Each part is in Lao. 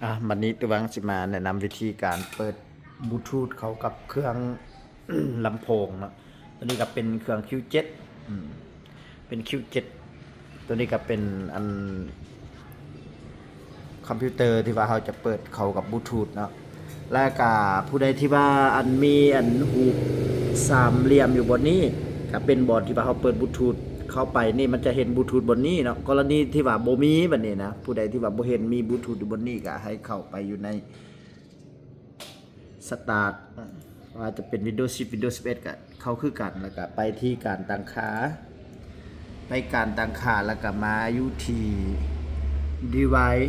ອ່ະ ບັດນີ້ຕະວັງຊິມາແນະນຳວິທີການເປີດບລູທູດເຂົ້າກັບເຄື່ອງລຳໂພງເນາະ. ໂຕນີ້ກໍເປັນເຄື່ອງຄິວເຈັດ ອືມ ເປັນຄິວເຈັດ ໂຕນີ້ກໍເປັນອັນຄອມພິວເຕີທີ່ວ່າເຮົາຈະເປີດເຂົ້າກັບບລູທູດເນາະ. ແລ້ວກະຜູ້ໃດທີ່ວ່າອັນມີອັນຮູບສາມຫຼ່ຽມຢູ່ບ່ອນນີ້ ກະເປັນບ່ອນທີ່ວ່າເຮົາເປີດບລູທູດເຂົ້າໄປນີ້ ມັນຈະເຫັນບລູທູດບ່ອນນີ້ເນາະ. ກໍລະນີທີ່ວ່າບໍ່ມີບັດນີ້ນະ ຜູ້ໃດທີ່ວ່າບໍ່ເຫັນມີບລູທູດຢູ່ບ່ອນນີ້ ກະໃຫ້ເຂົ້າໄປຢູ່ໃນ Start ອາ ວ່າຈະເປັນ Windows ສິບ Windows ສິບເອັດ ກະເຂົ້າຄືກັນ ແລ້ວກະໄປທີ່ການຕັ້ງຄ່າ ໄປການຕັ້ງຄ່າ ແລ້ວກະມາຢູ່ທີ່ Device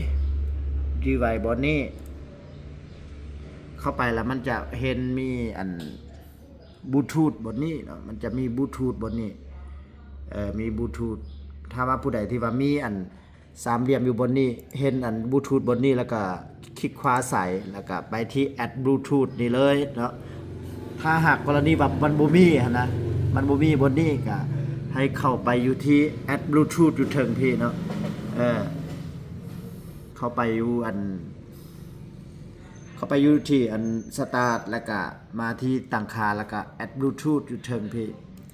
Device ບ່ອນນີ້ ເຂົ້າໄປແລ້ວມັນຈະເຫັນມີອັນບລູທູດບ່ອນນີ້ເນາະ ມັນຈະມີບລູທູດບ່ອນນີ້ ເອີ ມີບລູທູດ. ຖ້າວ່າຜູ້ໃດທີ່ວ່າມີອັນ ສາມຫຼ່ຽມຢູ່ບ່ອນນີ້ ເຫັນອັນບລູທູດບ່ອນນີ້ ແລ້ວກະຄລິກຂວາໃສ່ ແລ້ວກະໄປທີ່ Add Bluetooth ນີ້ເລີຍເນາະ. ຖ້າຫາກກໍລະນີວ່າມັນບໍ່ມີຫັ້ນນະ ມັນບໍ່ມີບ່ອນນີ້ ກະໃຫ້ເຂົ້າໄປຢູ່ທີ່ Add Bluetooth ຢູ່ເທິງພີ້ເນາະ ເອີ ເຂົ້າໄປຢູ່ອັນ ເຂົ້າໄປຢູ່ທີ່ອັນ Start ແລ້ວກະມາທີ່ຕັ້ງຄ່າ ແລ້ວກະ Add Bluetooth ຢູ່ເທິງພີ້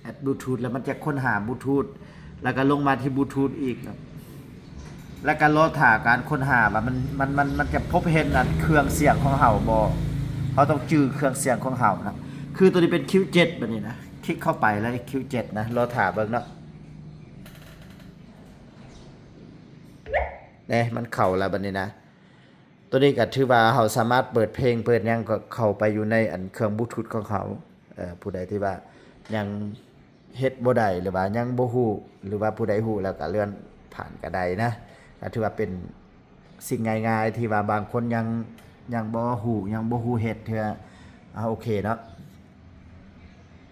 Add Bluetooth ແລ້ວມັນຈະຄົ້ນຫາບລູທູດ ແລ້ວກະລົງມາທີ່ບລູທູດອີກ ແລ້ວກະລໍຖ້າການຄົ້ນຫາວ່າມັນ ມັນ ມັນ ມັນຈະພົບເຫັນອັນເຄື່ອງສຽງຂອງເຮົາບໍ່. ເຮົາຕ້ອງຈື່ເຄື່ອງສຽງຂອງເຮົານະ ຄືໂຕນີ້ເປັນຄິວເຈັດ ບັດນີ້ນະ ຄລິກເຂົ້າໄປເລີຍ ຄິວເຈັດ ນະ ລໍຖ້າເບິ່ງເນາະ. ເດ້ ມັນເຂົ້າແລ້ວບັດນີ້ນະ. ໂຕນີ້ກໍຖືວ່າເຮົາສາມາດເປີດເພງເປີດຫຍັງກໍເຂົ້າໄປຢູ່ໃນອັນເຄື່ອງບລູທູດຂອງເຮົາ. ເອີ ຜູ້ໃດທີ່ວ່າຍັງເຮັດບໍ່ໄດ້ ຫຼືວ່າຍັງບໍ່ຮູ້ ຫຼືວ່າຜູ້ໃດຮູ້ແລ້ວກໍເລື່ອນຜ່ານກໍໄດ້ນະ. ກໍຖືວ່າເປັນສິ່ງງ່າຍໆທີ່ວ່າບາງຄົນຍັງ ຍັງບໍ່ຮູ້ ຍັງບໍ່ຮູ້ເຮັດເທື່ອ. ເອົາ ໂອເຄເນາະ.